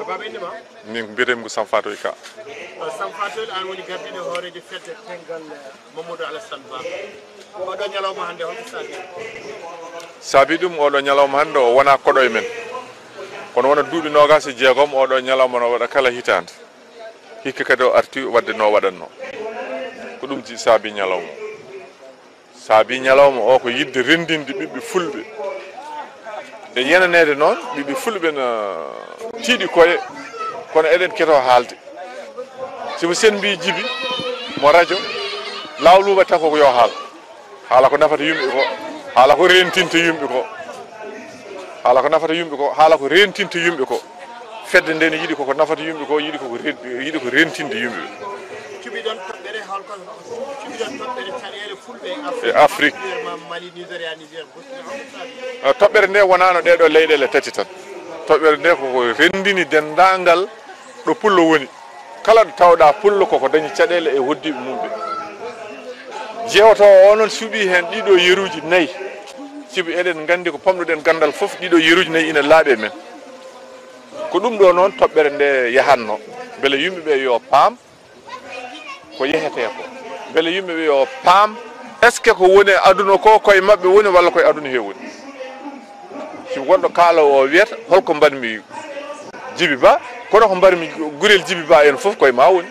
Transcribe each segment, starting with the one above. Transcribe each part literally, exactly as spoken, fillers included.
Baba, innde ma? Min mbiyetee-mi ko Sam Fatoy Ka. Sam Fatoy, aan woni gardiiɗo hooreejo fedde Tengal, eh, Mamadou Alassane Ba. Oɗo ñalawma hannde, holko saabi? Saabi ɗum, oɗo ñalawma hannde o wonaa koɗo e men. Kono wona duuɓi noogaas e jeegom, oɗo ñalawma no waɗa kala hitaande. Hikka kadi o arti waɗde no waɗatno. Ko ɗum ji-, saabi ñalawma. Saabi ñalawma o ko yiɗde renndinde ɓiɓɓe fulɓe. E yenaneede noon, ɓiɓɓe fulɓe na tiiɗi koye, kono eɗen keto haalde. Sibu sen mbii Jibi mo rajo, laawol luuɓata ko yo haal. Haala ko nafata yimɓe ko, haala ko rentinta yimɓe ko. Haala ko nafata yimɓe ko, haala ko rentinta yimɓe ko. Fedde nde ne yiɗi koko nafata yimɓe ko, yiɗi koko ren-, yiɗi ko rentinde yimɓe. Cuɓiɗon toɓɓere, holko cuɓiɗon toɓɓere caɗeele fulɓe e E Afrique. Afrique. Particulièrement Mali, Nigeria, Niger, Burkina Faso. Eh, toɓɓere nde wonaano ɗeɗo leyɗele tati tan. Toɓɓere nde koko renndini denndaangal ɗo pullo woni. Kala ɗo tawɗa pullo koko dañi caɗeele e hoddiiɓe mum ɓe. Jeewotoowo o noon suɓii heen ɗiɗo yeruuji nayi. Sibu eɗen nganndi ko pamɗuɗen ganndal fof, ɗiɗo yeruuji nayi ina laaɓi e men. Ko ɗum ɗo noon toɓɓere nde yahatno, mbele yimɓe ɓe yo paam ko yehetee ko. Mbele yimɓe ɓe yo paam, est-ce que ko woni e aduna ko koye maɓɓe woni walla koye aduna he woni? Si wonɗo kaaloowo o wiyata, holko mbaɗmi Jibi Ba, kono ko mbaɗmi gurel Jibi Ba en fof koye ma woni.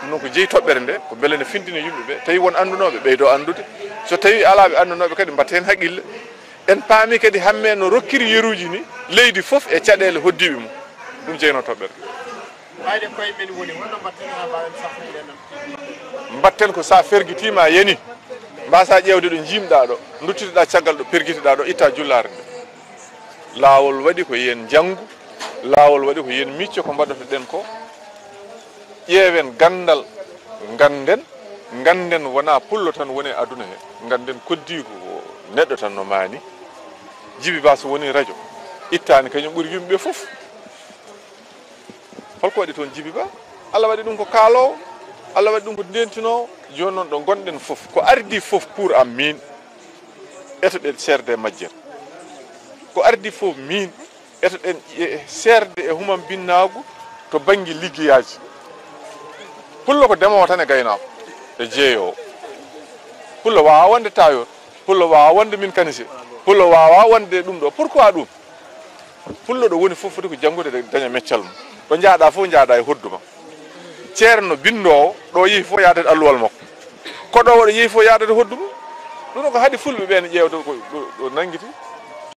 Ɗum noon ko jeyi toɓɓere nde, ko mbele ne findina yimɓe ɓe, tawi won anndunooɓe, ɓeydo anndude. So tawi alaa ɓe anndunooɓe kadi, mbatta heen haqqille. En paami kadi hamme no rokkiri yeruuji ni leydi fof e caɗeele hoddiiɓe mum. Ɗum jeyno toɓɓere. Ɓayde koye men woni, holno mbaɗten haa mbaawen safrude enɗam? Mbaɗten ko sa fergitiima a yani, mbasa ƴeewde ɗo njiimɗa ɗo, duttitoɗa caggal ɗo pergitiɗa ɗo, itta jullaare nde. Laawol waɗi ko yen njanngu, laawol waɗi ko yen micco ko mbaɗotoɗen ko. Ƴeewen ganndal, ngannden, ngannden wonaa pullo tan woni e aduna he. Ngannden koddiigu ko neɗɗo tan no maani. Jibi Ba so woni rajo, ittaani kañum ɓuri yimɓe ɓe fof. Holko waɗi toon Jibi Ba? Allah waɗi ɗum ko kaaloowo, Allah waɗi ɗum ko ndentinoowo. Jooni noon ɗo ngonɗen fof, ko ardi fof pour am miin, etoɗen seerde majjere. Ko ardi fof miin, etoɗen e seerde e humam binnaagu to bannge liggeyaaji. Pullo ko demoowo tan e gaynaako e jeeyoowo. Pullo waawaa wonde tailleur, pullo waawaa wonde mécanicien, pullo waawaa wonde ɗum ɗo. Pourquoi ɗum? Pullo ɗo woni fof foti ko janngude de daña meccal mum. Ɗo njaaɗa fof njaaɗa e hodduma. Ceerno binndoowo ɗo yehi fof yaadata alluwal makko. Koɗoowo ɗo yehi fof yaadata hodduma. Ɗum ko haɗi fulɓe ɓe ne ƴeewta ko ɗo, ɗo nanngiti.